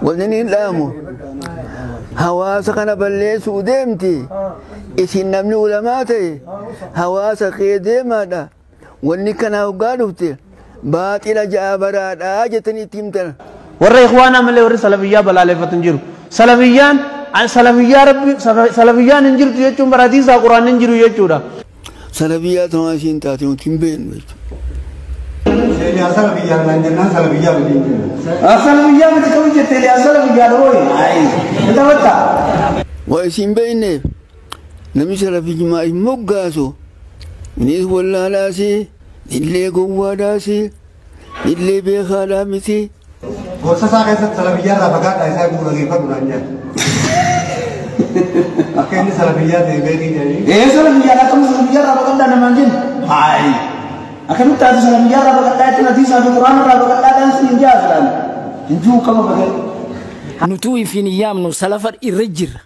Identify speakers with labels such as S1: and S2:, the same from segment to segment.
S1: Wanni hin dhaamu hawaasa kana balleessuu deemti. Isin namni ulamaa ta'e hawaasa kee deemaadha. Wanni kana hoggaa dhufte baaxila ja'a baraadhaa jettanii itti himtan.
S2: Warra ikhwaanaa malee warri salafiyyaa balaaleffatu hin jiru. Salafiyyaan salafiyyaa rabbi salafiyyaan hin jirtu jechuun baratiisaa quraan hin jiru jechuudha.
S1: Salafiyyaa ta'uu isiin taate nuti hin beeknu jechuudha.
S3: Eliyaas salafiyyaa naan jennaan salafiyyaa miti hin jennu.
S2: Salafiyyaa miti kam jette Eliyaas salafiyyaa dhooyi. Ni taphatta.
S1: Waa isin beekneef namni salafiyyummaa hin moggaasu innis wallaalaasi, illee gowwaadhaasi, illee beekaadhaa miti.
S3: Gorsa isaa keessatti salafiyyaa irraa fagaadhaa isaa eeguu dhageeffadhu naan jedha. Akka inni salafiyyaa ta'e beekii jedhanii.
S2: Ee salafiyyaa akkam salafiyyaa irraa fagaadhaa namaan jennu. Haayi. Akkamitti ati salafiyyaa irraa fagaadhaa jechuun ati isaa fi quraana irraa fagaadhaa si hin jaaslaan. Hin jiru kama fagaadhu.
S4: Nutuu ifin yaamnu salafa irra jirra.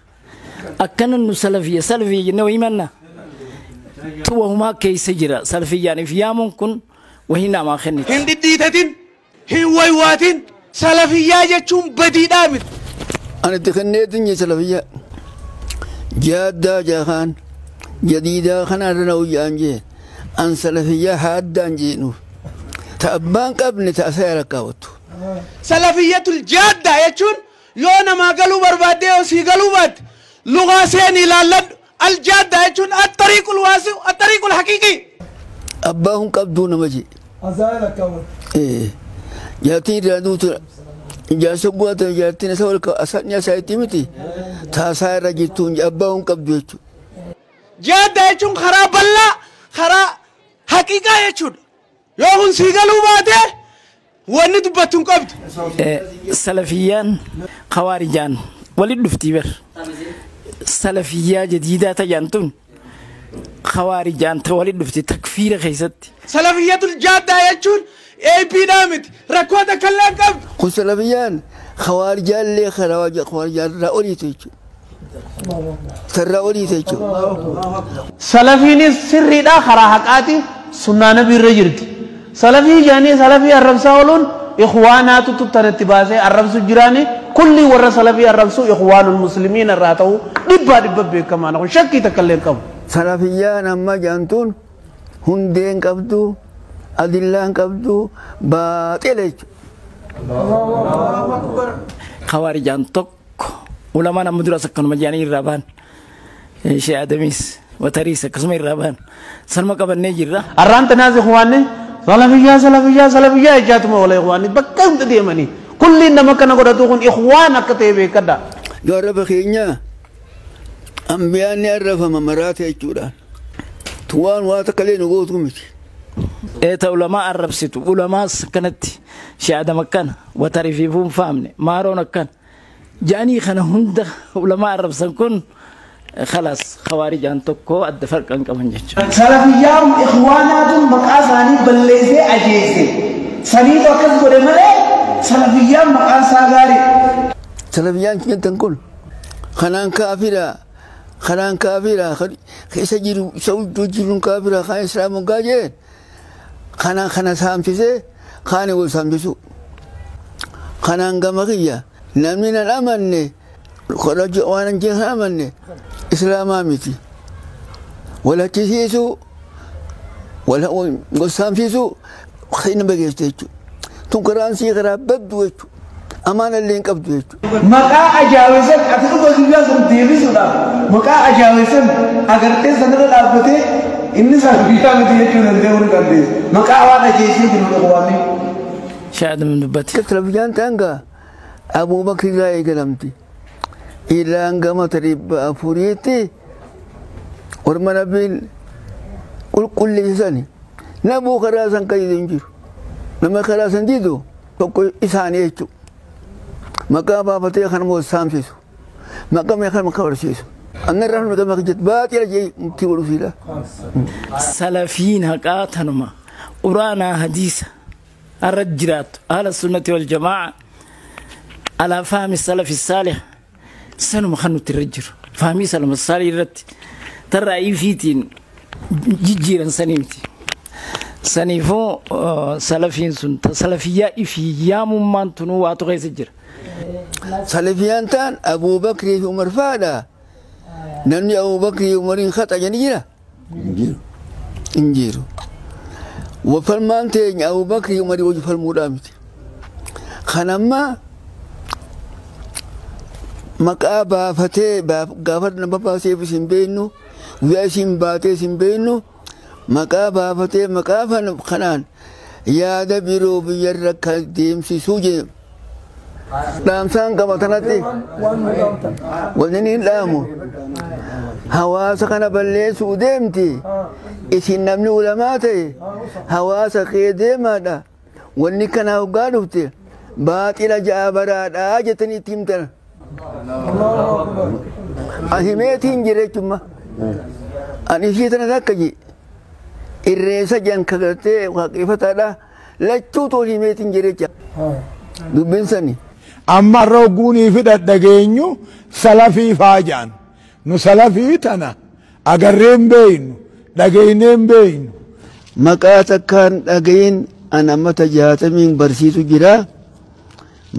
S4: Akkana nu salafiyya salafiyya jennee wayii manna. Tu wahumaa keessa jira salafiyyaan if yaamuun kun wahii namaa kenniti.
S5: Hin dhidhiitatin, hin waywaatin, salafiyyaa jechuun badiidhaa miti.
S1: Ani itti kenneetin je salafiyyaa. Jaaddaa jaakaan jadiidaa kana irra na uyyaan jee an salafiyyaa haaddaan jeenuuf. Ta abbaan qabne ta asaa rakkaawwattu.
S5: Salafiyyatul jaaddaa jechuun yoo namaa galuu barbaaddee yoo sii galuu baatte lugaa seenii ilaalladhu. Aljaaddaa jechuun attariiqul waasiu attariiqul haqiiqii.
S1: Abbaa hun qabduu nama jee. Ee jaartiin irraa duutu jaarsa guwaata jaartiin isa wal asaan isaa itti miti taasaa irra jirtuun abbaa hun qabdu jechuudha.
S5: Jaaddaa jechuun karaa bal'aa karaa haqiiqaa jechuudha. Yoo kun sii galuu baate wanni dubbattu hin qabdu.
S4: Salafiyyaan khawaarijaan walitti dhuftii bar. Salafiyyaa jadiidaa ta'an tun khawaarijaan walitti dhufti takfiira keessatti.
S5: Salafiyyatul jaaddaa jechuun eebbiidhaa miti rakkoo takka illee hin qabdu.
S1: Kun salafiyyaan khawaarijaallee khawaarijaan irraa oliitu jechuudha. Sarraa oliitu jechuudha.
S2: Salafiinis sirriidhaa karaa haqaati sunnaa nabii irra jirti. Salafii jaanii salafii arrabsaa ooluun ikhwaanaatu tuttanatti baasee arrabsu jiraani kulli warra salafii arrabsu ikhwaanul muslimiin irraa ta'uu dhibbaa dhibba beekamaa kun shakkii takka illee hin qabu.
S1: Salafiyyaan amma jaantuun hundeen qabdu adillaan qabdu baaxila jechuudha.
S4: Khawaarijaan tokko ulamaan amma duras akkanuma jaanii irraa ba'an. Shee Adamis Watariis akkasuma irraa ba'an. Sanuma qabannee jirra.
S2: Arraan tanaas ikhwaanni salafiyyaa salafiyyaa salafiyyaa jechaatuma oola ikhwaanni bakka hunda deemanii kulli nama kana godhatu kun ikhwaan akka ta'e beekadha.
S1: Yoo arraba keenya ambiyaan ni arrafama maraata jechuudhaan. Tuwaan waa takka illee nu gootu miti.
S4: Eeta ulamaa arrabsitu ulamaas akkanatti Shee Adam akkana Watarii fi fuun faamne maaroon akkana jaanii kana hunda ulamaa arrabsan kun khalaas khawaarijaan tokko adda farqan qaban jechuudha.
S2: Salafiyyaan ikhwaanaatu maqaa isaanii balleessee ajeese. Saniitu akkas godhe malee salafiyyaan maqaan isaa gaarii.
S1: Salafiyyaan jettan kun kanaan kaafira kanaan kaafira keessa jiru isa iddoo jiruun kaafira kan islaamu gaajeen kanaan kana saamsisee kaani wal saamsisu. Kanaan gama kiyya namni nan amanne waan hin jeen amanne islaamaa miti. Wal achisiisuu wal saamsisuu kan nama geessu jechuudha. Tun karaan sii karaa baddu jechuudha. Amaana illee hin qabdu jechuudha.
S2: Maqaa ajaa'ibsan ati dhuga guyyaa sun deebisuudhaaf maqaa ajaa'ibsan agartee sanarra dhaabbatee inni salafiyyaa miti jechuu danda'uu ni dandeessa. Maqaa waan ajeessee jiru dhugaame.
S4: Shee Adam dubbate.
S1: Salafiyyaan ta'an gaa Abuubakar irraa eegalamti. Ilaan gama 400tti orma nabiin qulqulleessani. Nabuu karaa san kan hin jiru. Nama karaa san didu tokko isaanii jechuudha. Maqaa baafatee kan immoo saamsisu. Maqaa meeqa maqaa barsiisu. Anna irraa maqaa maqaa jettu baaxila jee murtii godhu siila.
S4: Salafiin haqaa tanuma quraanaa hadiisa irra jiraattu ahla sunnati wal jamaa alaa fahmi salafi saalih sanuma kan nuti irra jiru. Fahmii salama saalih irratti tarraa'ii fiitiin jijjiiran sanii miti. Saniifuu salafiin sun salafiyyaa ifii yaamummaan tunuu waatu keessa jira.
S1: Salafiyaan ta'an Abuubakrii fi Umar fa'aadha. Namni Abuubakrii fi Umariin haxa jedhani jira? Hin jiru. Falmaan teenya Abuubakrii fi Umarii wajji falmuudhaa miti. Kan amma maqaa baafatee gaafa nama baaseef isin beeknu guyyaa isin baatee isin beeknu maqaa baafatee maqaa kanaan yaada biroo biyyarra kan deemsisuu jedhu. Dhaamsaan qaba tanatti wanni hin dhaamu hawaasa kana balleessuu deemti isin namni ulamaa ta'e hawaasa kee deemaadha wanni kana hoggaa dhufte baaxila ja'a baraadhaa jettanii itti himtana. Ani himeetiin jira jechuudha. Ani ishee tana takka ji irreessa jan kagartee waaqeffataadha lachuu toon himeetiin jira jecha dubbiin sani.
S6: Amma irra ogguunii fi dhadhageenyu salafii faa jedhan. Nu salafii tana agarree hin beeynu dhageenyee hin beeynu.
S1: Maqaa takkaan dhagayin an ammata 60 barsiisu jira.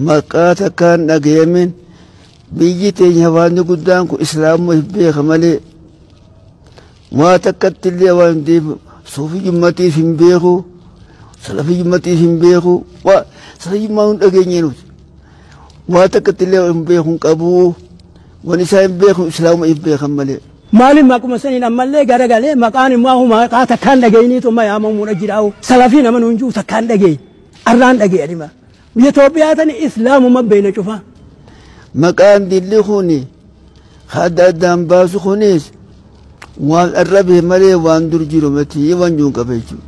S1: Maqaa takkaan dhagayamin biyyi teenya hawaasni guddaan kun islaamuma hin beeka malee waa takkatti illee waan hin deebi'u suufiyyummatiif hin beeku salafiyyummatiif hin beeku waa salafiyyummaa hin dhageenye nuti waa takkatti illee hin beeku hin qabu waan isaa hin beeku islaamuma hin beekan malee.
S7: Maaliif maquma saniin ammallee garagalee maqaan immoo maqaa takkaan dhageenyiitu amma yaamamuudha jiraa'u salafii nama nuun jiru takkaan dhageenye arraan dhageenye biyya Itoophiyaa tani islaamuma beena cufa.
S1: Maqaan dilli kuni adda addaan baasu kunis waan arrabe malee waan dur jiru miti waan jiru qaba jechuudha.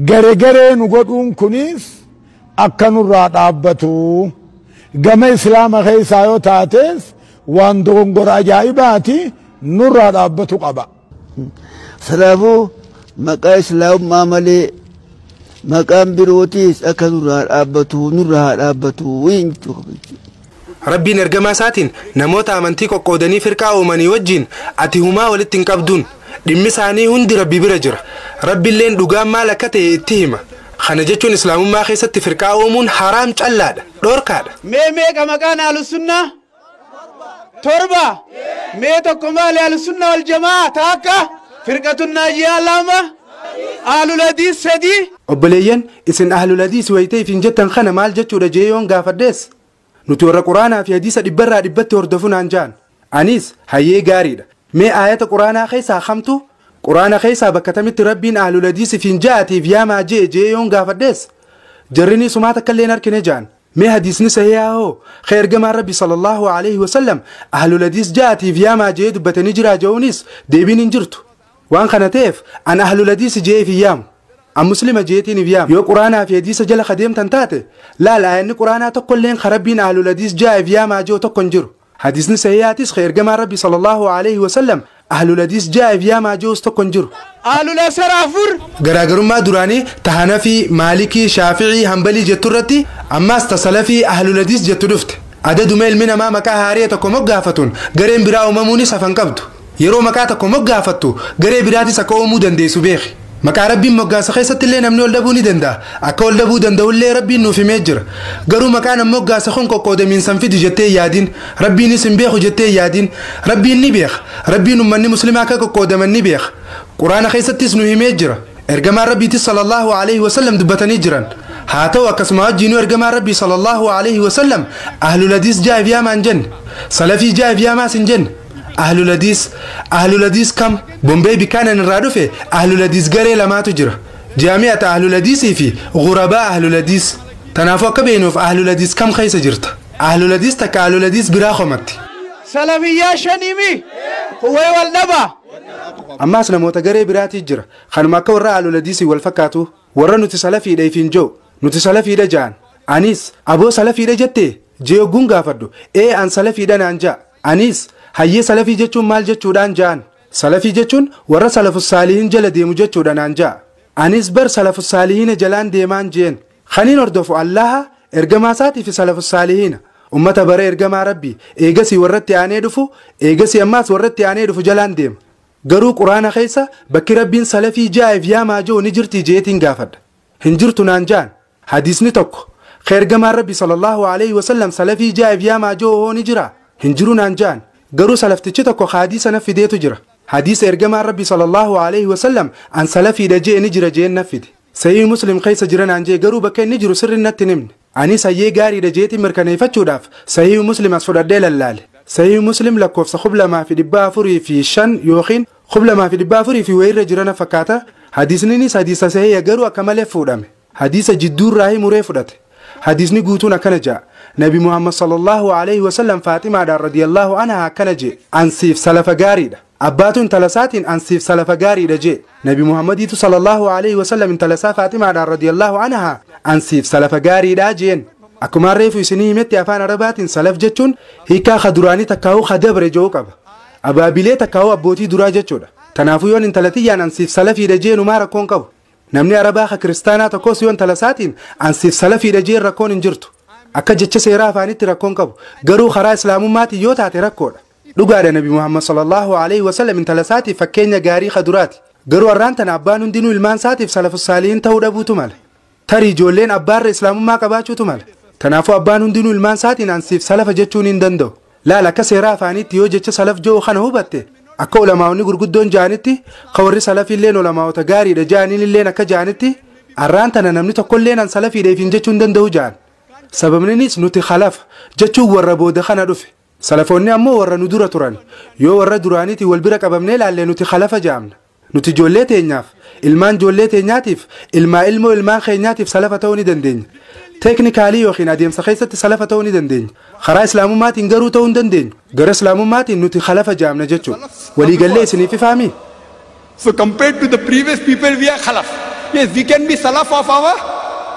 S6: Gare garee nu godhuun kunis akka nurraa dhaabbatu gama islaama keessaa yoo taates waan dogongora ajaa'ibaati nurraa dhaabbatu qaba.
S1: Sanaafuu maqaa islaamummaa malee maqaan birootis akka nurraa dhaabbatu nurraa dhaabbatu jechuu qaba jechuudha.
S8: Rabbiin ergamaa isaatiin namoota amantii qoqqoodanii firqaa uumanii wajjin ati humaa walitti hin qabduun dhimmi isaanii hundi Rabbi bira jira. Rabbiilleen dhugaan maal akka ta'e itti hima. Kana jechuun islaamummaa keessatti firqaa uumuun haraam callaadha, dhoorkaadha.
S5: Mee meeqa maqaan ahlusunnaa? 7. Mee tokko maali ahlusunnaa wal jamaa taakka firqatun naajiyaa 2 ahlul hadiis 3.
S8: Obboleeyyan isin ahlul hadiis wayitee ifin jettan kana maal jechuudha jee yoon gaafadhees? Nuti warra quraanaa fi hadiisa dhibbarraa dhibbatti hordofu naan jaan. Anis hayyee gaariidha. Mee aayata quraanaa keessaa kamtu quraana keessaa bakka tamitti Rabbiin ahlul hadiis ifin ja'atiif yaamaa jee jee yoon gaafadhees? Jarrini sumaa takka illee hin argine jaan. Mee hadiisni sahihaa hoo ka ergamaan Rabbi sallallahu alaihi wasallam ahlul hadiis ja'atiif yaamaa jee dubbatanii jiraa je'uunis deebiin hin jirtu. Waan kana ta'eef an ahlul hadiis jee ifin yaamu. An muslima jeetiin if yaamu. Yoo quraanaa fi hadiisa jala kadeemtan taate laal aayanni quraanaa tokkolleen ka Rabbiin ahlul hadiis ja'aaf yaamaa jiru tokko hin jiru. Hadiisni sahihaatis ka ergamaan Rabbi sallallahu alaihi wasallam ahlul hadiis ja'aaf yaamaa jirus tokko hin jiru.
S5: Ahlul asar 4.
S8: Garaagarummaa duraanii Tahanafii, Maalikii, Shaafi'ii, Hanbalii jettu irratti ammaas tasalafii ahlul hadiis jettu dhufte. Adaduma ilmi namaa maqaa haaree tokko moggaafatuun gareen biraa uumamuunis hafan qabdu. Yeroo maqaa tokko moggaafattu garee biraatis akka uumuu dandeessu beeki. Maqaa Rabbiin moggaasa keessatti illee namni ol dhabuu ni danda'a. Akka ol dhabuu danda'ullee Rabbiin nuuf himee jira. Garuu maqaan amma moggaasa kun qoqqoodamiinsan fidu jettee yaadin. Rabbiinis hin beeku jettee yaadin. Rabbiin ni beeka. Rabbiin uummanni musliimaa akka qoqqoodaman ni beeka. Quraana keessattis nu himee jira. Ergamaan Rabbiitis sallallahu alaihi wasallam dubbatanii jiran. Haa ta'u akkasuma wajjinuu ergamaan Rabbii sallallahu alaihi wasallam ahlul hadiis jaa'if yaamaa hin jenne. Salafii jaa'if yaamaas hin jenne. Ahlul hadiis kam Bombay bikaanan irraa dhufe ahlul hadiis garee lamaatu jira. Jaami'ata ahlul hadiisii fi ghurabaa ahlul hadiis. Tanaafuu akka beeknuuf ahlul hadiis kam keessa jirta? Ahlul hadiis takka ahlul hadiis biraa komatti.
S5: Salafiyyaa 5 huwee wal dhaba.
S8: Ammaas namoota garee biraatii jira. Kanuma akka warra ahlul hadiisii wal fakkaatu warra nuti salafiidha ifiin jiru nuti salafiidha ja'an. Anis aboo salafiidha jettee jee ogguun gaafadhu ee an salafiidha naan ja'a. Anis hayyee salafii jechuun maal jechuudhaan ja'an. Salafii jechuun warra salafus saalihiin jala deemu jechuudha naan ja'a. Anis bar salafus saalihiina jalaan deemaan jeen. Kaniin hordofu Allaha ergamaa isaatii fi salafus saalihiina. Ummata bara ergamaa Rabbii eegasii warratti aanee dhufu eegasii ammaas warratti aanee dhufu jalaan deema. Garuu quraana keessa bakki rabbiin salafii jaa'eef yaamaa jiru ni jirti jeetiin gaafadha. Hin jirtu naan jaan. Hadiisni tokko ergamaan rabbi sallallahu alaihi wasallam salafii jaa'eef yaamaa jiru hoo ni jira. Hin jiru naan jaan. Garuu salaftichi tokko hadiisa na fideetu jira. Hadiisa ergamaan rabbi sallallahu alaihi wasallam an salafiidha jee ni jira jeen na fide. Sahih Muslim keessa jira naan jee garuu bakka inni jiru sirri natti himne. Anis hayyee gaariidha jeetiin mirkaneeffachuudhaaf Sahih Muslim as fudhadhee lallaale. Sahih Muslim lakkoofsa 2405 yookiin 2400 fi wayirra jirana fakkaata. Hadiisninis hadiisa sahih garuu akka malee fuudhame. Hadiisa jidduurraa muree fudhate. Hadiisni guutuun akkana ja'a. Nabi Muhammad sallallahu alaihi wasallam Faatimaadhaan radiyallahu anha akkana jee. Ansiif salafa gaariidha. Abbaatu intala isaatiin ansiif salafa gaariidha jee. Nabi Muhammadiitu sallallahu alaihi wasallam intala isaa Faatimaadhaan radiyallahu anha ansiif salafa gaariidha jeen. Akkuma reefu isinii himetti afaan Arabaatiin salaf jechuun hiikaa kaduraanii takkaa'uu kadabre jedhu qaba. Abaabilee takkaa'uu abbootii duraa jechuudha. Kanaafuu yoon intala tiyyaan ansiif salafiidha jeenumaa rakkoon qabu. Namni Arabaa ka kiristaanaa tokkos yoon intala isaatiin ansiif salafiidha jeen rakkoon hin jirtu. Akka jecha seeraa afaanitti rakkoon qabu. Garuu karaa islaamummaatiin yoo taate rakkoodha. Dhugaadha Nabi Muhammad sallallahu alaihi wasallam intala isaatiif fakkeenya gaarii kaduraati. Garuu har'aan tana abbaan hundinuu ilmaan isaatiif salafus saalihiin ta'uu dhabuutu mala. Tarii ijoolleen abbaarra islaamummaa qabaachuutu mala. Kanaafuu abbaan hundinuu ilmaan isaatiin ansiif salafa jechuun hin danda'u. Laala akka seeraa afaaniitti yoo jecha salaf jedhu kana hubatte akka ulamaa'onni gurguddoon ja'anitti ka warri salafiilleen ulamaa'ota gaariidha ja'aniin illeen akka ja'anitti har'aan tana namni tokkolleen an salafiidha ifiin jechuu hin danda'u ja'an. Sababninis nuti khalafa jechuun warra booda kana dhufe. Salafoonni ammoo warra nu dura turan yoo warra duraaniitiin wal bira qabamnee ilaalle nuti khalafa ja'amna. Nuti ijoollee teenyaaf ilmaan ijoollee teenyaatiif ilmaa ilmoo ilmaan keenyaatiif salafa ta'uu ni dandeenya. Teeknikaalii yookiin adeemsa keessatti salafa ta'uu ni dandeenya. Karaa islaamummaatiin garuu ta'uu hin dandeenyu. Gara islaamummaatiin nuti khalafa ja'amna jechuudha. Waliigallee isiniif ifaami?
S9: So compared to the previous people we are khalaf. Yes, we can be salaf of our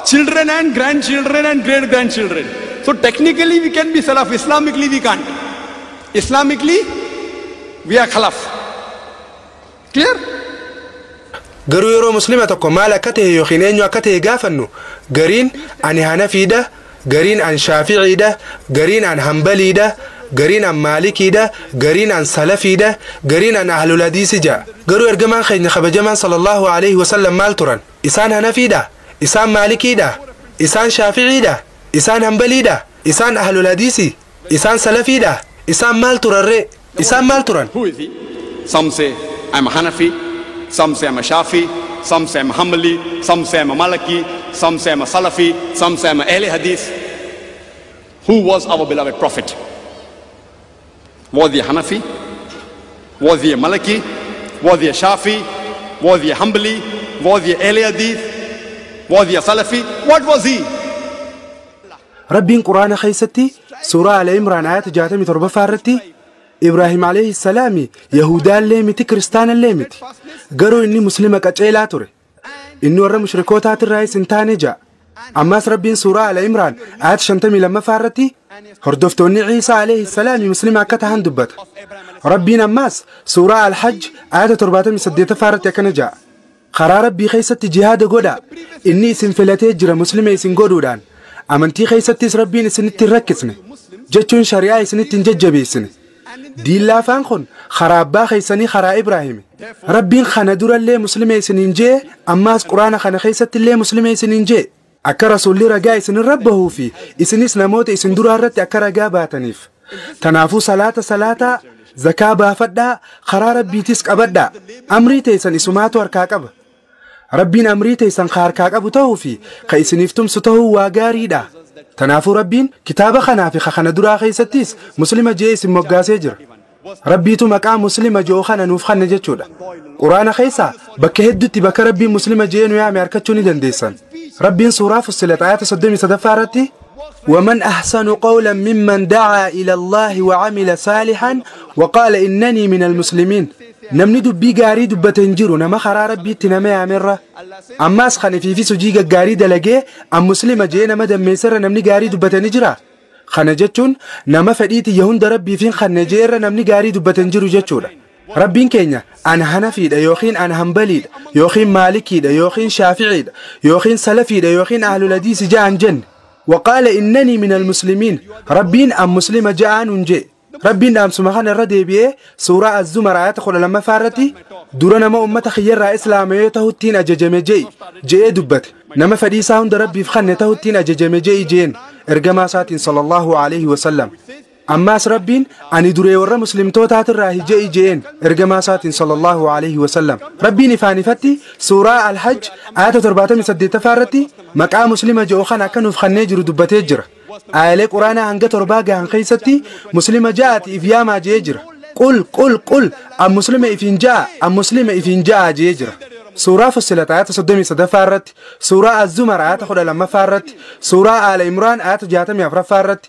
S9: children and grandchildren and great grandchildren. So technically we can be salaf, Islamically we can't. Islamically we are khalaf. Clear?
S8: Garuu yeroo muslima tokko maal akka ta'e yookiin eenyu akka ta'e gaafannu gariin ani Hanafiidha, gariin an Shaaficiidha, gariin an Hambaliidha, gariin an Maalikiidha, gariin an Salafiidha, gariin an Ahlul Hadiisi ja'a. Garuu ergamaan keenya kabajamaan sallallahu alaihi wasallam maal turan? Isaan Hanafiidha, isaan Maalikiidha, isaan Shaaficiidha, isaan Hambaliidha, isaan Ahlul Hadiisi, isaan Salafiidha, isaan maal turarree? Isaan maal turan?
S9: Who is he? Some say I'm a Hanafi, some say I'm a Shafi, some say I'm a Hanbali, some say I'm a Maliki, some say I'm a Salafi, some say I'm a Ahle Hadith. Who was our beloved Prophet? Was he a Hanafi? Was he a Maliki? Was he a Shafi? Was he a Hanbali? Was he a Ahle Hadith? Was he a Salafi? What was he?
S8: Rabbiin Quraana keessatti suuraa Al Imraan ayata 67 irratti Ibraahim alayhi salaami Yahudaallee miti Kiristaanallee miti. Garuu inni muslima qaceelaa ture. Inni warra mushrikootaatiirraayis hin taane ja'a. Ammas Rabbiin suuraa Al Imraan ayata 52 irratti hordoftoonni Ciisaa alayhi salaami muslima akka tahan dubbata. Rabbiin ammas suuraa Al-Hajj ayata 78 irratti akkana ja'a. Karaa Rabbii keessatti jihaada godhaa. Inni isin filatee jira muslima isin godhuudhaan. Amantii keessattis Rabbiin isinitti hin rakkisne jechuun shari'aa isinitti hin jajjabeessine. Diillaafaan kun karaa abbaa keessanii karaa Ibraahimi. Rabbiin kana durallee muslima isiniin jee ammaas quraana kana keessattillee muslima isiniin jee. Akka rasuulli ragaa isinirra bahuu fi isinis namoota isin duraa irratti akka ragaa baataniif. Kanaafuu salaata salaataa, zakaa baafadhaa, karaa Rabbiitis qabadhaa. Amrii teessan isumaatu harkaa qaba. Rabbiin amrii teessan ka harkaa qabu ta'uu fi ka isiniif tumsu ta'uu waa gaariidha. Kanaafuu Rabbiin kitaaba kanaa fi kana duraa keessattis muslima jee isin moggaasee jira. Rabbiitu maqaa muslima ji'oo kana nuuf kanne jechuudha. Quraana keessaa bakka hedduutti bakka Rabbiin muslima jee nu yaame harkachuu ni dandeessan. Rabbiin suuraa Fussilat ayata 33 irratti ومن أحسن قولا ممن دعا إلى الله وعمل صالحا وقال إنني من المسلمين. Namni dubbii gaarii dubbate hin jiru nama karaa Rabbiitti nama yaamerra. Ammaas kan ifiifis hojii gaggaarii dalagee an muslima jee nama dammeessarra namni gaarii dubbate ni jira. Kana jechuun nama fedhii tiyya hunda Rabbiif hin kanne jeerra namni gaarii dubbate hin jiru jechuudha. Rabbiin keenya an Hanafiidha yookiin an Hambaliidha yookiin Maalikiidha yookiin Shaaficiidha yookiin Salafiidha yookiin Ahlul Hadiisi ja'an jenne. وقال إنني من المسلمين. ربين أم مسلم جاء ننجي. Rabbiin dhaamsuma kana irra deebi'ee suuraa Az-Zumar ayata 12ffaa irratti dura nama ummata kiyyarraa islaama yoo ta'uttiin ajajame je'i je'ee dubbate. Nama fedhii isaa hunda Rabbiif kanne ta'uttiin ajajame je'i jeen ergamaa isaatiin sallallahu alaihi wasallam. Ammaas Rabbiin ani duree warra muslimtootaatirraa hije'i jeen ergamaa isaatiin sallallahu alaihi wasallam. Rabbiin ifaan ifatti suuraa Al-Hajj ayata 78ffaa irratti maqaa muslima je'u kana akka nuuf kannee jiru dubbatee jira. Aayalee quraanaa hanga 7 gahan keessatti muslima ja'aati if yaamaa je'ee jira. Qul qul qul an muslima ifin ja'a an muslima ifin ja'a je'ee jira. Suuraa Fussilat ayata 33ffaa irratti, suuraa Az-Zumar ayata 12ffaa irratti, suuraa Aala Imraan ayata 64ffaa irratti,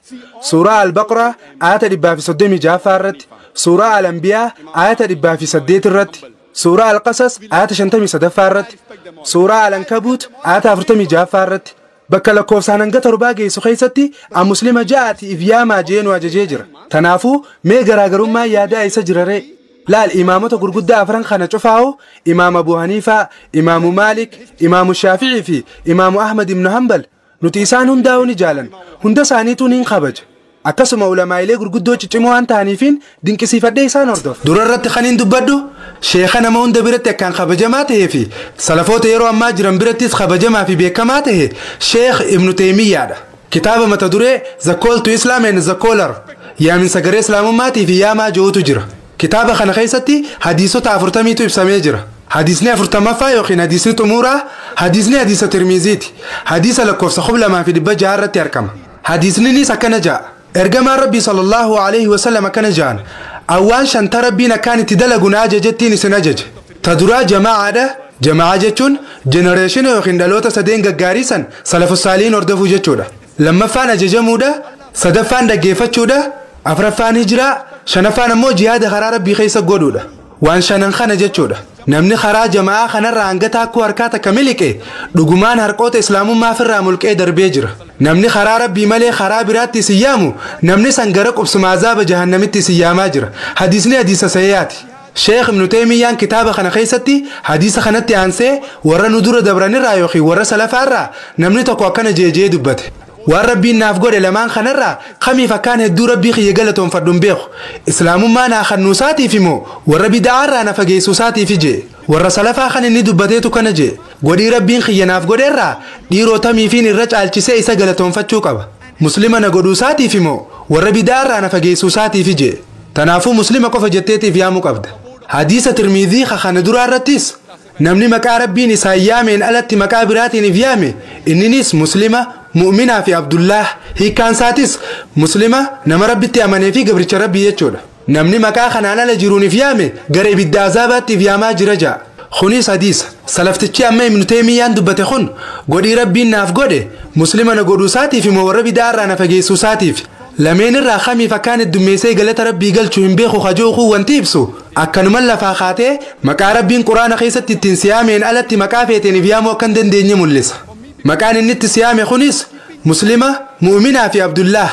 S8: suuraa Al-Baqraa ayata 136ffaa irratti, suuraa Al-Anbiyaa ayata 108 irratti, suuraa Al-Qasas ayata 53ffaa irratti, suuraa Al-Ankabuut ayata 46ffaa irratti. Bakka lakkoofsaan hanga 7 geessu keessatti an muslima ja'aati if yaamaa je'ee nu ajajee jira. Tanaafuu mee garaagarummaa yaadaa isa jira ree? Laal imaamota gurguddaa afran kana cufaa'u Imaam Abu Haniifaa, Imaamu Maalik, Imaamu Shaafi'ii fi Imaamu Ahmad ibn Hanbal nuti isaan hundaa'uu ni jaalan. Hunda isaaniituu niin kabaja. Akkasuma ulamaa'ilee gurguddoo ciccimoo waan ta'aniifiin dinqisiifadhee isaan hordofa. Dura irratti kaniin dubbadhu sheekha nama hunda biratti akkaan kabajamaa ta'ee fi salafoota yeroo ammaa jiran birattis kabajamaa fi beekamaa ta'e Sheekh Ibnu Teemiyyaadha. Kitaaba mata duree The Call to Islam and the Caller yaaminsa gara Islaamummaatii fi yaamaa jirutu jira. Kitaaba kana keessatti hadiisota 40tu ibsamee jira. Hadiisni 40ffaa yookiin hadiisni xumuraa hadiisni hadiisa Tirmiziiti. Hadiisa lakkoofsa 2600 irratti argama. Hadiisninis akkana ja'a. Ergamaan Rabbii sallallahu alaihi wasallam akkana ja'an. Awwaan shanta Rabbiin akkaan itti dalagu na ajajettiin isin ajaje. Ta duraa jamaa'aadha. Jama'aa jechuun jenereeshina yookiin dhaloota sadeen gaggaarii san salafu saaliin hordofuu jechuudha. Lammaffaan ajajamuudha. Sadaffaan dhaggeeffachuudha. Afraffaan hijiraa. Shanaffaan ammoo jihaada karaa Rabbii keessa godhuudha. Waan shanan kana jechuudha. Namni karaa jama'aa kanarraa hanga taakkuu harkaa takka miliqe dhugumaan harqoota islaamummaa ofirraa mulqee darbee jira. Namni karaa Rabbii malee karaa biraatti isin yaamu namni san gara qubsuma azaaba jahannamitti isin yaamaa jira. Hadiisni hadiisa sahihaati. Sheekh Ibnu Teemiyyaan kitaaba kana keessatti hadiisa kanatti aansee warra nu dura dabranirraa yookiin warra salafaarraa namni tokko akkana jeejee dubbate. Waan Rabbiin naaf godhe lamaan kanarraa kamiif akkaan hedduu Rabbii kiyya galatoonfadhu hin beeku. Islaamummaa naa kennuusaatiif immoo warra bida'aarraa na fageessuusaatiif jee. Warra salafaa kan inni dubbateetu kana jee. Godhii Rabbiin kiyya naaf godheerraa dhiiroo tamiifiin irra caalchisee isa galatoonfachuu qaba. Muslima na godhuusaatiif immoo warra bida'aarraa na fageessuusaatiif jee. Tanaafuu muslima qofa jetteetiif yaamuu qabda. Hadiisa Tirmizii kana duraa irrattis namni maqaa Rabbiin isaan yaameen alatti maqaa biraatiin if yaame inninis muslima mu'minaa fi Abdullah hiikkaan isaatis muslima nama Rabbitti amanee fi gabricha Rabbii jechuudha. Namni maqaa kanaan ala jiruun if yaame gara ibidda azaabaatti if yaamaa jira ja'a. Kunis hadiisa. Salaftichi amma Ibnu Teemiyyaan dubbate kun godhii Rabbiin naaf godhe muslima na godhuusaatiif immoo warra bida'aarraa na fageessuusaatiif. Lameen irraa kamiif akkaan heddummeessee galata Rabbii galchuu hin beeku kajoo wanti ibsu akkanuman lafaa kaatee maqaa Rabbiin quraana keessatti ittiin siyaameen alatti maqaa feeteen if yaamuu akka hin dandeenye mul'isa. Maqaan inni itti siyaame kunis muslima mu'minaa fi Abdullah.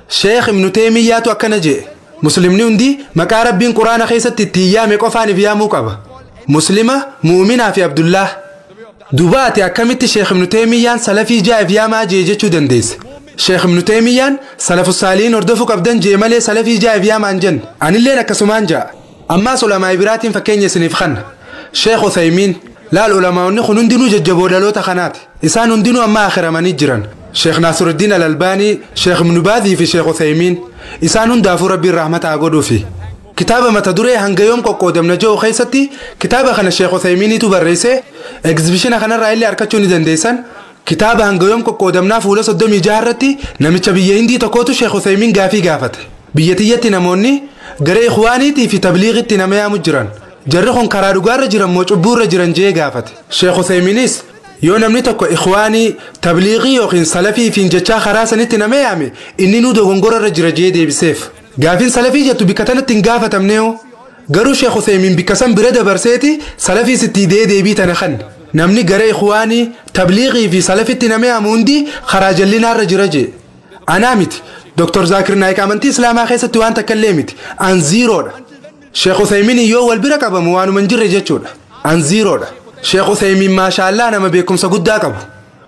S8: Sheekh Ibnu Teemiyyaatu akkana jedhe. Muslimni hundi maqaa Rabbiin quraana keessatti ittiin yaame qofaan if yaamuu qaba. Muslima mu'minaa fi Abdullah. Duuba ati akkamitti Sheekh Ibnu Teemiyyaan salafii ja'a if yaamaa jee jechuu dandeesse? Sheekh Ibnu Teemiyyaan salafu saaliin hordofuu qabdan jee malee salafii ja'a if yaamaan jenne. Anilleen akkasumaan ja'a. Ammaas ulamaa biraatiin fakkeenya isiniif kanna. Sheekh Uthaymiin laal ulamaa'onni kun hundinuu jajjaboo dhaloota kanaati. Isaan hundinuu amma akhiramanii jiran. Sheekh Naasiruddin Al-Albaanii, Sheekh Ibnu Baazii fi Sheekh Uthaymiin isaan hundaafuu Rabbiin rahmata haa godhuufi. Kitaaba mata duree hanga yoom qoqqoodamna jiru keessatti kitaaba kana Sheekh Uthaymiiniitu barreesse. Egzibishina kanarraa illee argachuu ni dandeessan. Kitaaba hanga yoom qoqqoodamnaa fuula 36 irratti namicha biyya Hindii tokkotu Sheekh Uthaymiin gaafii gaafate. Biyya tiyyatti namoonni gara ikhwaaniitii fi tabliigitti nama yaamu jiran. Jarri kun karaa dhugaarra jiran moo cubbuurra jiran jee gaafate. Sheekh Uthaymiinis yoo namni tokko ikhwaanii tabliigii yookiin salafii fi jechaa karaa sanitti nama yaame inni nu dogongorarra jira jee deebiseef. Gaafiin salafii jettu bikka tanatti hin gaafatamneeoo. Garuu Sheekh Uthaymiin bikka san bira dabarseeti salafii sitti deebii tana kan. Namni gara ikhwaanii tabliigii fi salafitti nama yaamu hundi karaa jallinaarra jira jee. Anaa miti. Dr. Zaakir Naayik amantii Islaamaa keessatti waan takka illee miti. An ziiroodha. Sheekh Uthaymiin yoo wal bira qabamu waanuma hin jirre jechuudha. An ziiroodha. Sheekh Uthaymiin maashaallaa nama beekumsa guddaa qabu.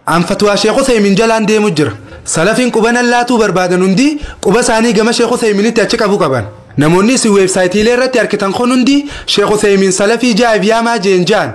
S8: An fatwaa Sheekh Uthaymiin jalaan deemu jira. Salafiin quban allaatuu barbaadan hundi quba isaanii gama Sheekh Uthaymiinitti achi qabu qaban. Namoonni isin weebsaayitiilee irratti argitan kun hundi Sheekh Uthaymiin salafii jaa'if yaamaa jeen ja'an.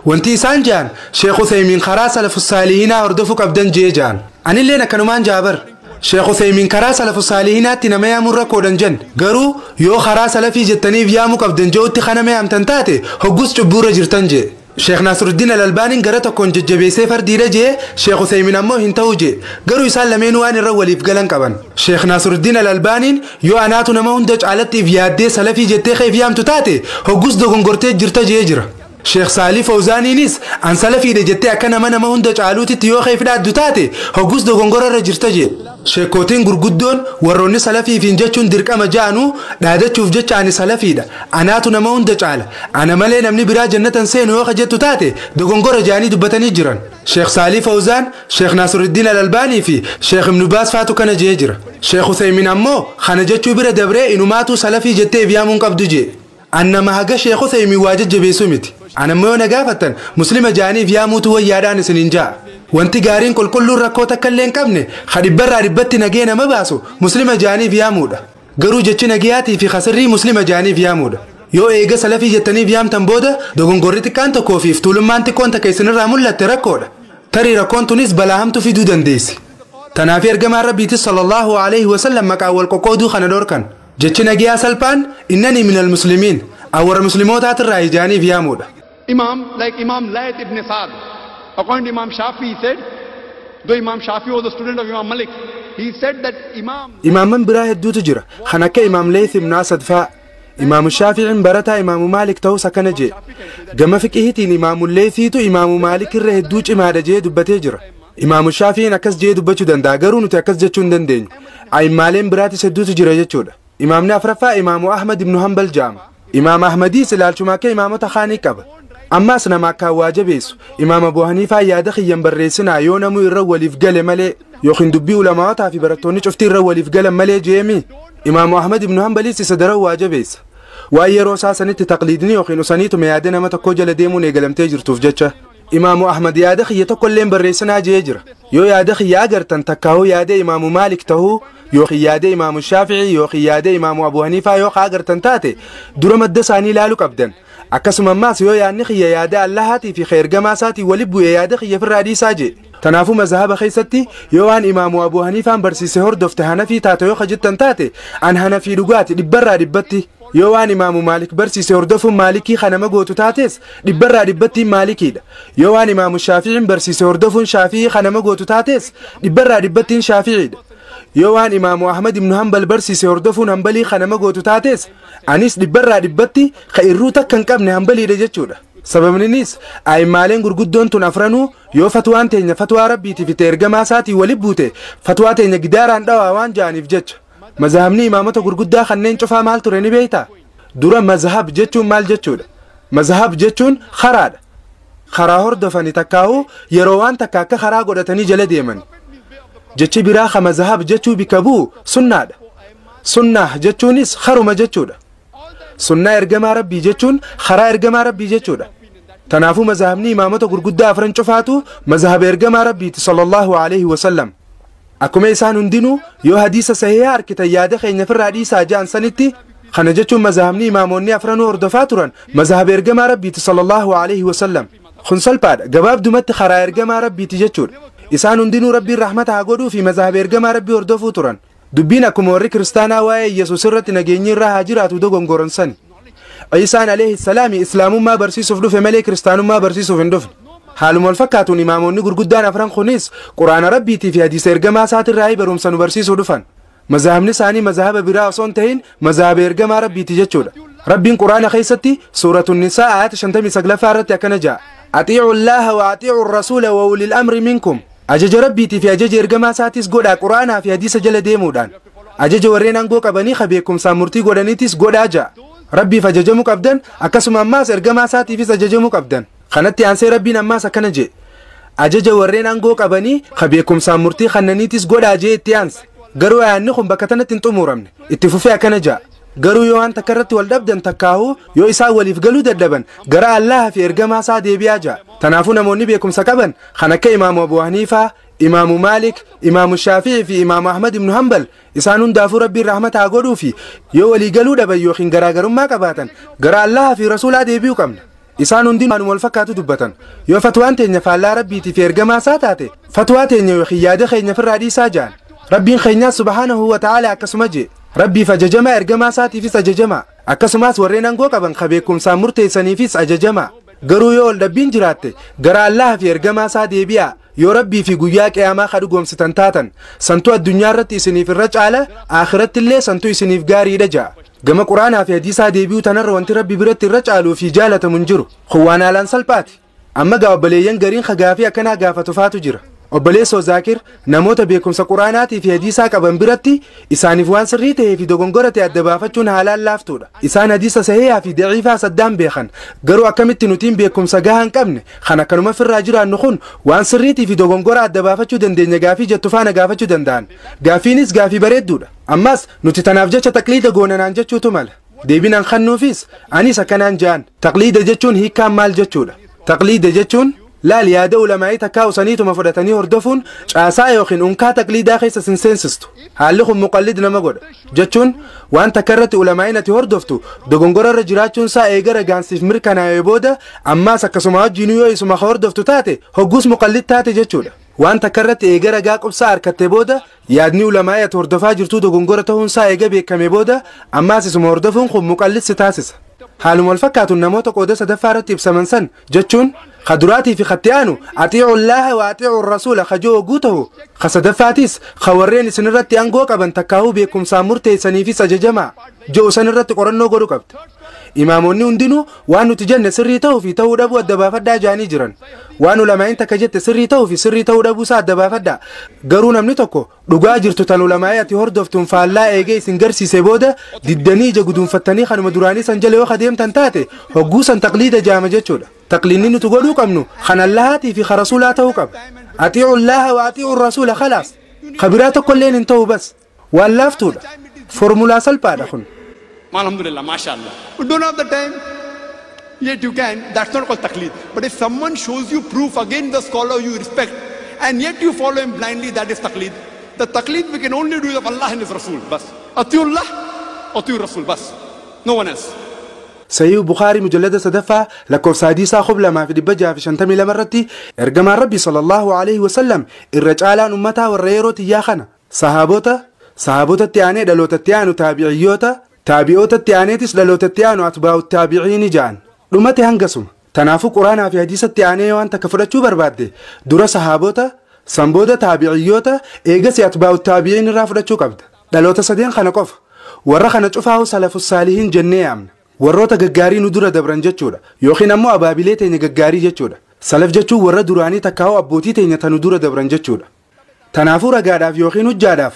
S8: Wanti isaan ja'an Sheekh Uthaymiin karaa salafu saalihinaa hordofuu qabdan jee ja'an. Anilleen akkanumaan jaabar. Sheekh Uthaymiin karaa salafu saalihinaatti nama yaamuun rakkoodhan jen. Garuu yoo karaa salafii jettaniif yaamuu qabdan je'utti kana yaamtan taate hoggus cubbuurra jirtan jee. Sheekh Nasruddin Al-Albaaniin gara tokkoon jajjabeessee fardiidha jee Sheekh Uthaymiin ammoo hin ta'u jee. Garuu isaan lameen waan irra waliif galan qaban. Sheekh Nasruddin Al-Albaaniin yoo anaatu nama hunda caalattiif yaaddee salafii jettee keef yaamtu taate hoggus dogongortee jirta jee jira. Sheekh Saalih Fawzaaniinis an salafiidha jettee akka nama hunda caaluutitti yoo keef dhaaddu taate hoggus dogongorarra jirta jee. Sheekootiin gurguddoon warroonni salafiifiin jechuun dirqama ja'anuu dhaadachuuf jecha ani salafiidha. Anaatu nama hunda caala. Ana malee namni biraa jannatan seenu yoo jettu taate dogongora ja'anii dubbatanii jiran. Sheekh Saalih Fawzaan, Sheekh Nasruddin Al-Albaanii fi Sheekh Ibn Baaz faatu kana jee jira. Sheekh Uthaymiin ammoo kana jechuu bira dabree inumaatu salafii jettee yaamuun qabdu jee. Annama haga Sheekh Uthaymiin waa jajjabeessu miti. Anammoo yoo na gaafattan muslima ja'aniif yaamuutu wayyaadhaan isiniin ja'a. Wanti gaariin qulqulluun rakkoo takka illee hin qabne ka dhibbarraa dhibbatti nagee nama baasu muslima ja'aniif yaamuudha. Garuu jechi nagayaatii fi kasirrii muslima ja'aniif yaamuudha. Yoo eega salafii jettaniif yaamtan booda dogongorri xiqqaan tokkoo fi tuulummaan xiqqoon takka isinirraa mul'atte rakkoodha. Tarii rakkoon tunis balaa hamtu fiduu dandeessi. Tanaaf ergamaan Rabbiitis sallallahu alaihi wasallam maqaa wal qoqqooduu kana dhorkan. Jechi nagayaa salphaan innanii minal muslimiin awwara muslimootaatiirraa ijaaniif yaamuudha.
S9: Imam like Imam Layth ibn Sa'd. According to Imam Shafi, he said, though Imam Shafi was a student of Imam Malik, he said that Imam...
S8: Imaaman biraa hedduutu jira. Kan akka Imam Layth ibn Asad fa'a. Imaamu Shaafi'iin barataa Imaamu Maalik ta'us akkana jee. Gama fiqihiitiin Imaamu Laythiitu Imaamu Maalik irra hedduu cimaadha jee dubbatee jira. Imaamu Shaafi'iin akkas jee dubbachuu danda'a garuu nuti akkas jechuu hin dandeenyu. A'immaaleen biraatis hedduutu jira jechuudha. Imaamni afraffaa Imaamu Ahmad ibn Hanbal jedhama. Imaam Ahmadiis ilaalchuma akka imaamota kaanii qaba. Ammaas nama akka waa jabeessu Imaam Abu Haniifaa yaada kiyyan barreessinaa yoo namuu irra waliif gale malee yookiin dubbii ulamaataa fi barattoonni cuftii irra waliif galan malee jeemi. Imaamu Ahmad ibn Hanbaliis isa daran waa jabeessa. Waan yeroo isaa sanitti taqliidni yookiin usaniituma yaada nama tokko jala deemuun eegalamtee jirtuuf jecha. Imaamu Ahmad yaada kiyya tokko illee barreessinaa jee jira. Yoo yaada kiyya agartan takkaahuu yaada Imaamu Maalik tahuu yookiin yaada Imaamu Shaafi'ii yookiin yaada Imaamu Abu Haniifaa yoo agartan taate dura madda isaanii ilaaluu qabdan. Akkasuma ammaas yoo yaadni kiyya yaada Allahaatii fi ergamaa isaatii wali bu'e yaada kiyya firraa dhiisaa jee. Tanaafuu mazhaba keessatti yoo waan Imaamu Abu Haniifaan barsiise hordofte Hanafii taate yoo jettan taate an Hanafii dhugaati dhibbarraa dhibbatti. Yoo waan Imaamu Maalik barsiise hordofuun Maalikii kanama gootu taates dhibbarraa dhibbattiin Maalikiidha. Yoo waan Imaamu Shaafi'iin barsiise hordofuun Shaafi'ii kanama gootu taates dhibbarraa dhibbattiin Shaafi'iidha. Yoo waan Imaamu Ahmad ibn Hanbal barsiise hordofuun Hanbalii kanama gootu taates anis dhibbarraa dhibbatti ka irruu takka hin qabne Hanbaliidha jechuudha. Sababninis a'immaaleen gurguddoon tun afranuu yoo fatwaan teenya fatwaa Rabbiitii fi ergamaa isaatii wali buute fatwaa teenya gidaaraan dhawaa waan ja'aniif jecha. Mazhabni imaamota gurguddaa kanneen cufaa maal ture ni beektaa? Dura mazhab jechuun maal jechuudha? Mazhab jechuun karaadha. Karaa hordofanii takkaa'uu yeroo waan takka akka karaa godhatanii jala deeman. Jechi biraa ka mazhab jechuu bika bu'u sunnaadha. Sunnaa jechuunis karuma jechuudha. Sunnaa ergamaa Rabbii jechuun karaa ergamaa Rabbii jechuudha. Tanaafuu mazhabni imaamota gurguddaa afran cufaatu mazhaba ergamaa Rabbiiti sallallahu alaihi wasallam. Akkuma isaan hundinuu yoo hadiisa sahihaa arkitan yaada keenya firraa dhiisaa ja'an sanitti kana jechuun mazhabni imaamonni afranuu hordofaa turan mazhaba ergamaa Rabbiiti sallallahu alaihi wasallam. Kun salphaadha gabaabdumatti karaa ergamaa Rabbiiti jechuudha. Isaan hundinuu Rabbiin rahmata haa godhuu fi mazhaba ergamaa Rabbii hordofuu turan. Dubbiin akkuma warri kiristaanaa waa'ee Yesuus irratti nageenyi irraa haa jiraatu dogongoran sani. Iisaan alayhi salaami islaamummaa barsiisuuf dhufe malee kiristaanummaa barsiisuuf hin dhufne. Haaluma wal fakkaatuun imaamonni gurguddaan afran kunis quraana Rabbiitii fi hadiisa ergamaa isaatirraa barumsa nu barsiisuu dhufan. Mazhabni isaanii mazhaba biraa osoo hin ta'in mazhaba ergamaa Rabbiiti jechuudha. Rabbiin quraana keessatti suuratun Nisaa ayata 59 irratti akkana ja'a. Atiicu Allaaha wa atiicu rasuula wa ulil amri minkum. Ajaja Rabbiitii fi ajaja ergamaa isaatis godhaa quraanaa fi hadiisa jala deemuudhaan. Ajaja warreen aangoo qabanii ka beekumsaan murtii godhaniitis godhaa ja'a. Rabbiif ajajamuu qabdan akkasuma ammaas ergamaa isaatiifis ajajamuu qabdan. Kanatti aansee Rabbiin ammaas akkana jee. Ajaja warreen aangoo qabanii ka beekumsaan murtii kannaniitis godhaa jee itti aanse. Garuu ayaanni kun bakka tanatti hin xumuramne. Itti fufee akkana ja'a. Garuu yoo waan takka irratti wal dhabdan takkaahuu yoo isaan waliif galuu dadhaban gara Allaha fi ergamaa isaa deebi'aa ja'a. Tanaafuu namoonni beekumsa qaban kan akka Imaamu Abu Haniifaa, Imaamu Maalik, Imaamu Shaafi'ii fi Imaamu Ahmad ibnu Hanbal isaan hundaafuu Rabbiin rahmata haa godhuu fi yoo walii galuu dhaban yookiin garaagarummaa qabaatan gara Allahaa fi Rasuulaa deebi'uu qabna. Isaan hundi waanuma wal fakkaatu dubbatan. Yoo fatwaan teenya faallaa Rabbiitii fi ergamaa isaa taate fatwaa teenya yookiin yaada keenya ofirraa dhiisaa ja'an. Rabbiin keenyaas subhaanahu wa ta'aala akkasuma jee. Rabbiif ajajamaa, ergamaa isaatiifis ajajamaa. Akkasumas warreen aangoo qaban ka beekumsaan murteessaniifis ajajamaa. Garuu yoo ol dhabbiin jiraatte gara Allaha fi ergamaa isaa deebi'aa. Yoo Rabbii fi guyyaa qiyaamaa ka dhugoomsitan taatan santuu addunyaa irratti isiniif irra caala, akhiratti illee santuu isiniif gaariidha ja'a. Gama Quraanaa fi hadiisaa deebi'uu tanarra wanti Rabbi biratti irra caaluu fi jaalatamu hin jiru. Kun waan haalaan salphaati. Amma gaa obboleeyyan gariin ka gaafii akkanaa gaafatu faatu jira. Obboleessoo Zaakir namoota beekumsa Quraanaatii fi hadiisaa qaban biratti isaaniif waan sirrii ta'ee fi dogongora ta'e adda baafachuun haalaan laaftuudha. Isaan hadiisa sahihaa fi daciifaa saddaan beekan. Garuu akkamitti nutiin beekumsa gahaa hin qabne kan akkanuma firraa jiraannu kun waan sirriitii fi dogongora adda baafachuu dandeenya gaafii jettu faana gaafachuu danda'an. Gaafiinis gaafii bareedduudha. Ammas nuti tanaaf jecha taqliida goonanaan jechuutu mala. Deebinaan kannuufis anis akkanaan ja'an. Taqliida jechuun hiikkaan maal jechuudha? Taqliida jechuun laal yaada ulamaa'ii takkaa usaniituma fudhatanii hordofuun caasaa yookiin unkaa taqliidaa keessa sin seensistu. Haalli kun muqallid nama godha. Jechuun waan takka irratti ulamaa'iin ati hordoftu dogongora irra jiraachuun isaa eega ragaansiif mirkanaa'ee booda ammaas akkasuma wajjinuu yoo isuma hordoftu taate hogguus muqallid taate jechuudha. Waan takka irratti eega ragaa qubsaa harkatte booda yaadni ulamaa'ii ati hordofaa jirtuu dogongora ta'uun isaa eega beekame booda ammaas isuma hordofuun kun muqallid si taasisa. Haaluma wal fakkaatuun namoota qooda sadaffaa irratti ibsaman san jechuun khaduraatii fi khatti aanu atiicu Allaaha wa atiicu rasuula khajoo oguu ta'u ka sadaffaatis ka warreen isin irratti aangoo qaban takkaahuu beekumsaan murteessaniifis ajajamaa je'u san irratti qorannoo godhu qabda. Imaamonni hundinuu waan nuti jenne sirrii ta'uu fi ta'uu dhabuu adda baafadhaa jaanii jiran. Waan ulamaa'in takka jette sirrii ta'uu fi sirrii ta'uu dhabuu isaa adda baafadhaa. Garuu namni tokko dhugaa jirtu tan ulamaa'ii ati hordoftuun faallaa eegee isin garsiise booda diddanii ija guduunfattanii kanuma duraanii san jala yoo adeemtan taate hogguu san taqliida jaama jechuudha. Taqliidni nuti godhuu qabnu kan Allahaatii fi kan Rasuulaa ta'uu qaba. Atiicu Allaaha wa atiicu Rasuula khalaas. Ka biraa tokkolleen hin ta'u bas. Waan laaftuudha. Formulaa salphaadha kun.
S9: Alhamdulillah, mashallah. You don't have the time, yet you can. That's not called taqleed. But if someone shows you proof against the scholar you respect, and yet you follow him blindly, that is taqleed. The taqleed we can only do is of Allah and His Rasul. Bas. Atiullah, Atiur Rasul. Bas. No one else.
S8: Sahih Bukhari mujallada sadaffaa lakkoofsa hadiisaa 2652 irratti ergamaan Rabbi sallallahu alaihi wasallam irra caalaan ummataa warra yeroo tiyyaa kana sahaabotatti aanee dhalootatti aanu taabi'iyyoota taabi'ootatti aaneetis dhalootatti aanu atbaa'u taabi'iini ja'an dhumate hangasuma. Tanaafuu Quraanaa fi hadiisatti aanee waan takka fudhachuu barbaadde dura sahaabota san booda taabi'iyyoota eegasi atbaa'u taabi'iin irraa fudhachuu qabda. Dhaloota sadeen kana qofa warra kana cufaa'u salafus saalihiin jennee yaamna. Warroota gaggaarii nu dura dabran jechuudha yookiin ammoo abaabilee teenya gaggaarii jechuudha. Salaf jechuun warra duraanii takkaa'u abbootii teenya tanu dura dabran jechuudha. Tanaafuu ragaadhaaf yookiin hujjaadhaaf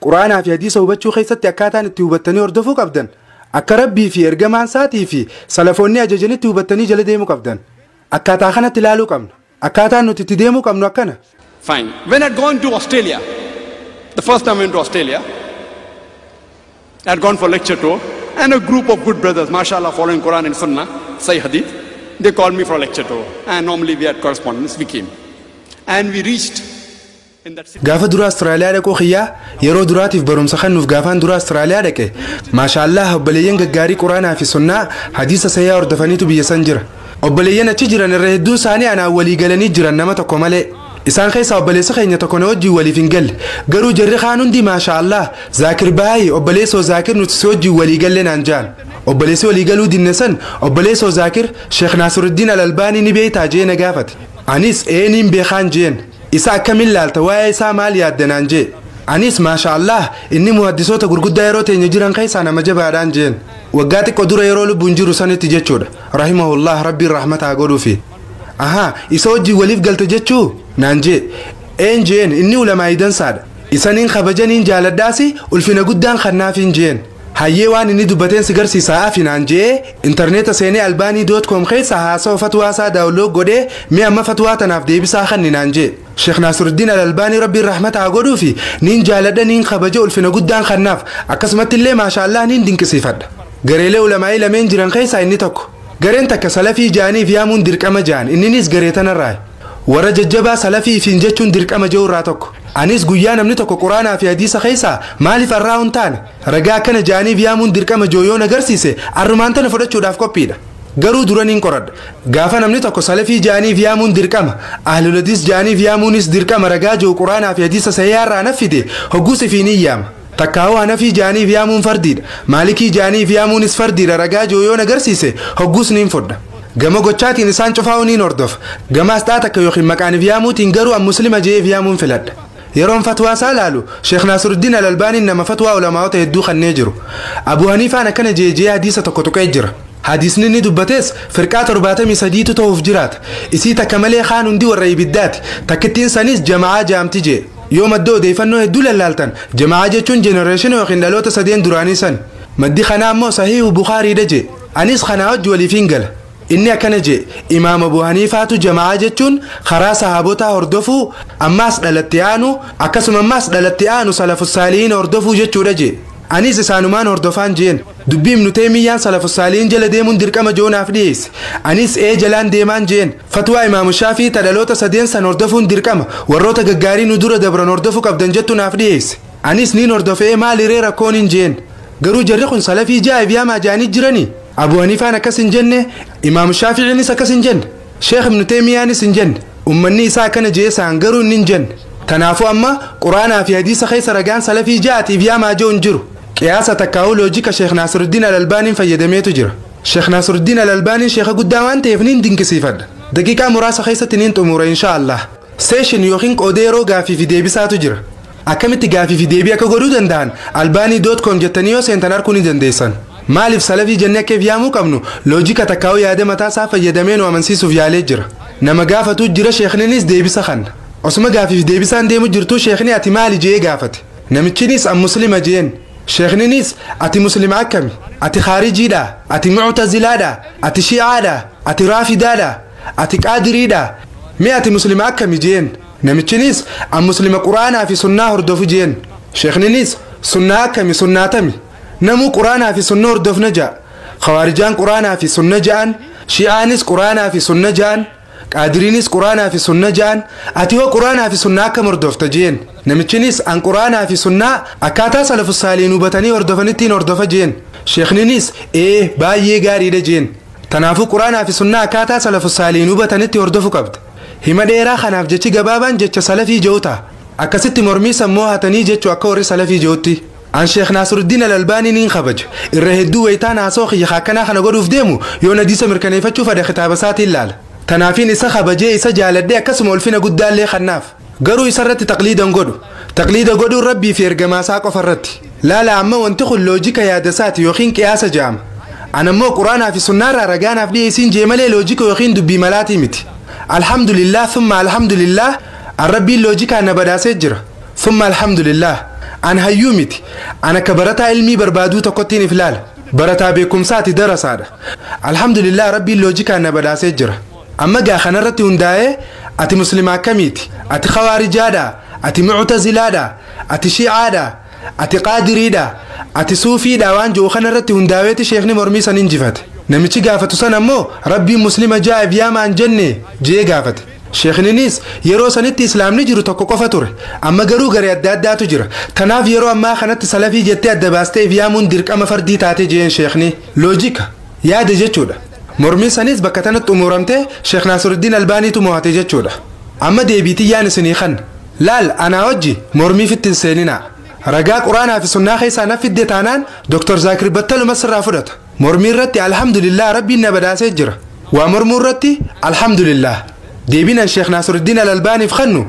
S8: Quraanaa fi hadiisa hubachuu keessatti akkaataan itti hubattanii hordofuu qabdan akka Rabbii fi ergamaan isaatii fi salafoonni ajajanitti hubattanii jala deemuu qabdan. Akkaataa kanatti ilaaluu qabna. Akkaataan nuti itti deemuu qabnu akkana.
S9: Fine. When I'd gone to Australia, the first time I went to Australia, I'd gone for lecture tour, and a group of good brothers, mashallah, following Quran and Sunnah, Sahih Hadith, they called me for a lecture tour. And normally we had correspondence, we came. And we reached in that city.
S8: Gaafa dura Austraaliyaa dhaquu xiyyaa yeroo duraatiif barumsa kennuuf gaafaan dura Austraaliyaa dhaqe maashaallah obboleeyyan gaggaarii Quraanaa fi Sunnaa hadiisa sahihaa hordofaniitu biyya san jira. Obboleeyyan achi jiran irra hedduun isaanii anaan walii galanii jiran nama tokko malee. Isaan keessaa obboleessa keenya tokko na wajjin waliif hin galle. Garuu jarri kaan hundi maashaallah Zaakir baay'ee obboleessoo Zaakir nuti si wajjin walii galle naan jaan. Obboleessi walii galuu dinne san obboleessoo Zaakir Sheekh Naasiruddin Al-Albaanii ni beektaa jee na gaafate. Anis eeniin beekaan jeen. Isa akkamiin laalta waa'ee isaa maal yaadde naan jee. Anis maashaallah inni muhaddisoota gurguddaa yeroo teenya jiran keessaa nama jabaadhaan jeen. Waggaa xiqqoo dura yeroo lubbuun jiru sanitti jechuudha. Rahimahullah Rabbiin rahmata haa godhuufi. Ahaa isa wajjin waliif galte jechuu naan jee. Een jeen inni ulamaa'ii dansaadha. Isaniin kabajaniin jaaladhaasi ulfina guddaan kannaafiin jeen. Hayyee waan inni dubbateen si garsiisaa afi naan jee intarneeta seenee albaanii.com keessa haasawaa fatwaa isaa daawunlood godhee mi'a amma fatwaa tanaaf deebisaa kanni naan jee. Sheekh Naasiruddin Al-Albaanii Rabbiin rahmata haa godhuufi niin jaaladha niin kabaja ulfina guddaan kannaaf akkasumatti illee maashaallah niin dinqisiifadha. Gareelee ulamaa'ii lameen jiran keessaa inni tokko. Gareen takka salafii jaaniif yaamuun dirqama jaan inninis garee tanarraa. Warra jajjabaa salafii fiin jechuun dirqama jiru irraa tokko. Anis guyyaa namni tokko quraanaa fi hadiisa keessaa maaliif arraa hin taane ragaa akkana ja'aniif yaamuun dirqama jiru yoon agarsiise arrumaan tana fudhachuudhaaf qophiidha. Garuu duraniin qoradha. Gaafa namni tokko salafii ja'aniif yaamuun dirqama, ahlul hadiis ja'aniif yaamuunis dirqama ragaa jiru quraanaa fi hadiisa sahihaa irraa naffide hogguus ifiin hin yaama. Takkaawuu hanafii ja'aniif yaamuun fardiidha. Maalikii ja'aniif yaamuunis fardiidha ragaa jiru yoon agarsiise hogguus niin fudha. Gama gochaatiin isaan cufaa'uu niin hordofa. Gama asxaa takka yookiin maqaaniif yaamuutiin garuu an muslima je'eef yaamuun filadha. Yeroon fatwaa isaa laalu Sheekh Naasiruddin Al-Albaaniin nama fatwaa ulamaa'ota hedduu kannee jiru. Abu Haniifaan akkana jeejee hadiisa tokko tuqee jira. Hadiisni inni dubbates firqaa 73tu ta'uuf jiraata. Isii takka malee kaan hundi warra ibiddaati. Takkittiin sanis jama'aa jaamti jee. Yoo madda odeeffannoo hedduu lallaaltan jama'aa jechuun jenereeshinii yookiin dhaloota sadeen duraanii san. Maddi kanaa immoo sahiihu Bukaariidha jee. Anis kanaa wajji waliif hin gala. Inni akkana jee Imaam Abu Haniifaatu jama'aa jechuun karaa sahaabotaa hordofuu ammaas dhalatti aanu akkasuma ammaas dhalatti aanu salafus saalihiin hordofuu jechuudha jee. Anis isaanumaan hordofaan jeen. Dubbii Ibnu Teemiyyaan salafus saalihiin jala deemuun dirqama joonaaf dhiyeesse. Anis ee jalaan deemaan jeen. Fatwaa Imaamu Shaafii ta dhaloota sadeen san hordofuun dirqama warroota gaggaarii nu dura dabran hordofuu qabdan jettu naaf dhiyeesse. Anis niin hordofee maaliree rakkoon hin jeen. Garuu jarri kun salafii ja'a yaamaa ja'anii jiranii. Abu Haniifaan akkas hin jenne, Imaamu Shaaficiinis akkas hin jenne, Sheekh Ibnu Teemiyyaanis hin jenne. Ummanni isaa akkana jee isaan garuu inni hin jenne. Kanaafuu amma quraanaa fi hadiisa keessa ragaan salafii ja'aatiif yaamaa jiru hin jiru. Qiyaasa takkaa'uu loojika Sheekh Naasiruddin Al-Albaaniin fayyadameetu jira. Sheekh Naasiruddin Al-Albaaniin sheekha guddaa waan ta'eef niin dinqisiifadha. Daqiiqaa muraasa keessatti niin xumura insha Allah. Session yookiin qoodee yeroo gaafii fi deebisaatu jira. Akkamitti gaafii fi deebii akka godhuu danda'an albaanii.com jettanii yoo seentan arguu ni dandeessan. Maaliif salafii jennee akka yaamuu qabnu loojika takkaa'uu yaada mataa isaa fayyadamee nu amansiisuuf yaalee jira. Nama gaafatu jira sheekninis deebisa kanna. Osuma gaafii fi deebisaan deemu jirtuu sheekni ati maali jee gaafate. Namichinis an muslima jeen. Sheekninis ati muslima akkami? Ati khaarijiidha? Ati muctazilaadha? Ati shi'aadha? Ati raafidaadha? Ati qaadiriidha? Mee ati muslima akkami jeen? Namichinis an muslima quraanaa fi sunnaa hordofu jeen. Sheekninis sunnaa akkami sunnaatami? Namuu quraanaa fi sunna hordofna ja'a. Khawaarijaan quraanaa fi sunna ja'an, shi'aanis quraanaa fi sunna ja'an, qaadiriinis quraanaa fi sunna ja'an. Ati hoo quraanaa fi sunnaa akkam hordofta jeen? Namichinis an quraanaa fi sunnaa akkaataa salafus saaliin hubatanii hordofanittiin hordofa jeen. Sheekninis ee baay'ee gaariidha jeen. Tanaafuu quraanaa fi sunnaa akkaataa salafus saaliin hubatanitti hordofu qabda. Hima dheeraa kanaaf jechi gabaabaan jecha salafii jiru ta'a. Akkasitti mormii sammuu hatanii jechuu akka warri salafii jirutti. An Sheekh Naasiruddin Al-Albaanii niin kabaja. Irra hedduu wayitaan haasoo kiyya akkanaa kana godhuuf deemu yoo hadiisa mirkaneeffachuu fedhe kitaaba isaatiin laala. Tanaafiin isa kabajee isa jaaladhee akkasuma ulfina guddaallee kannaaf. Garuu isarratti taqliidan godhu. Taqliida godhuun rabbii fi ergamaa isaa qofa irratti. Laala amma wanti kun loojika yaada isaati yookiin qiyaasa jedhama. An ammoo quraanaa fi sunnaarraa ragaanaaf dhiyeessiin jee malee loojika yookiin dubbii malaatii miti. Alhamdulillah thumma alhamdulillah an rabbiin loojikaan na badhaasee jira. Thumma alhamdulillah. An hayyuu miti. An akka barataa ilmii barbaaduu tokkottiin if ilaala. Barataa beekumsaati darasaadha. Alhamdulillah rabbiin loojikaan na badhaasee jira. Amma gaa kanarratti hundaa'ee ati muslima akkamiiti? Ati khawaarijaadha? Ati muctazilaadha? Ati shi'aadha? Ati qaadiriidha? Ati suufiidha? Waan jiru kanarratti hundaa'eeti sheekni mormii san injifate. Namichi gaafatu san ammoo rabbiin muslima jaa'eef yaamaan jenne jee gaafate. Sheekninis yeroo sanitti islaamni jiru tokko qofa ture. Amma garuu garee adda addaatu jira. Tanaaf yeroo ammaa kanatti salafii jettee adda baastee if yaamuun dirqama fardii taate jeen sheekni. Loojika yaada jechuudha. Mormiin sanis bakka tanatti xumuramtee Sheekh Naasiruddin Albaaniitu mo'ate jechuudha. Amma deebiitiyyaan isinii kan. Laal anaa wajji mormiif ittiin seeninaa. Ragaa quraanaa fi sunnaa keessaa na fidde taanaan Dr. Zaakir Battaluma sirraa fudhata. Mormii irratti alhamdulillah rabbiin na badhaasee jira. Waa mormuu irratti alhamdulillah. Deebiin an Sheekh Naasiruddin Al-Albaaniif kannu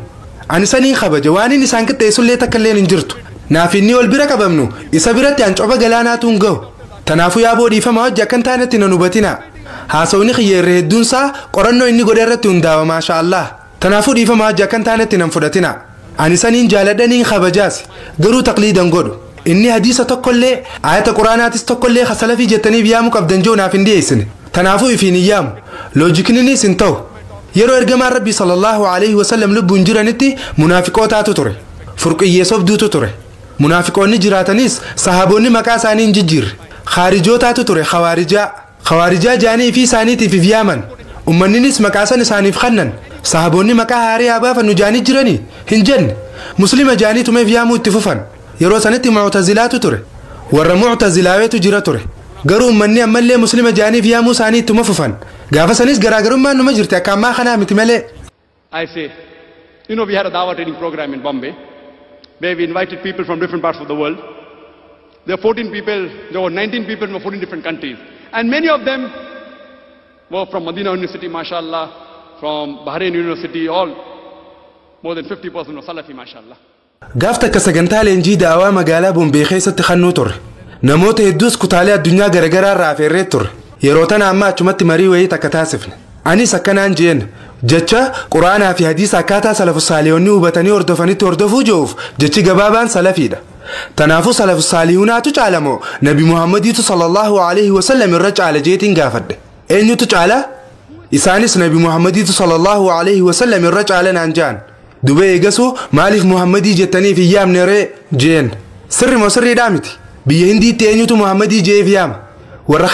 S8: ani saniin kabaja waan inni isaan qixxeessullee takka illeen hin jirtu. Naaf inni wal bira qabamnu isa biratti an coba galaanaatu hin gahu. Tanaafuu yaaboo dhiifama hojii akkan taanetti nan hubatinaa. Haasawni xiyyeerre hedduunsaa qorannoo inni godhe irratti hundaa'a maasha Allah. Tanaafuu dhiifama hojii akkan taanetti nan fudhatinaa. Ani saniin jaaladhaniin kabajaas garuu taqliidan godhu. Inni hadiisa tokkollee ayata quraanaatis tokkollee kasalafii jettaniif yaamuu qabdan jiru naaf hin dhiyeessine. Tanaafuu ifiin hin yaamu. Loojikninis hin ta'u. Yeroo ergamaan Rabbii sallallahu alaihi wasallam lubbuun jiranitti munaafiqootaatu ture. Furqiyyee sobduutu ture. Munaafiqoonni jiraatanis sahaboonni maqaa isaanii hin jijjiirre. Khaarijootaatu ture khawaarijaa. Khawaarijaa jaanii fi isaaniitiif if yaaman. Ummanninis maqaa san isaaniif kannan. Sahaboonni maqaa haarii haa baafannu jaanii jiranii hin jenne. Muslima jaanii tumeef yaamuu itti fufan. Yeroo sanitti muctazilaatu ture. Warra muctazilaaweetu jira ture. Garuu uummanni ammallee muslima jaaniif yaamuu isaanii ittuma fufan. Gaafa sanis garaagarummaan numa jirti akka ammaa kanaa miti malee.
S9: I say, you know, we had a Dawah training program in Bombay where we invited people from different parts of the world. There were 14 people, there were 19 people from 14 different countries. And many of them were from Medina University, mashallah, from Bahrain University, all more than 50% were Salafi, mashallah.
S8: Gaaf takka sagantaa leenjii daawaa magaalaa Bombee keessatti xannuu turre. Namoota hedduus kutaalee addunyaa garaagaraa irraa afeerree turre. Yeroo tana amma achumatti marii wayii takka taasifne. Anis akkanaan jeen jecha quraanaa fi hadiisa akkaataa salafu saaliyoonni hubatanii hordofanitti hordofuu jiruuf jechi gabaabaan salafiidha. Tanaafuu salafu saalihuunaatu caalamoo Nabi Muhammadiitu sallallahu alaihi wasallam irra caala jeetiin gaafadhe. Eenyutu caala? Isaanis Nabi Muhammadiitu sallallahu alaihi wasallam irra caala naan jaan. Duba eegasuu maaliif Muhammadii jettaniif hin yaamne ree jeen. Sirri moo sirriidhaa miti? Biyya Hindiitti eenyutu Muhammadii jeef yaama? Warra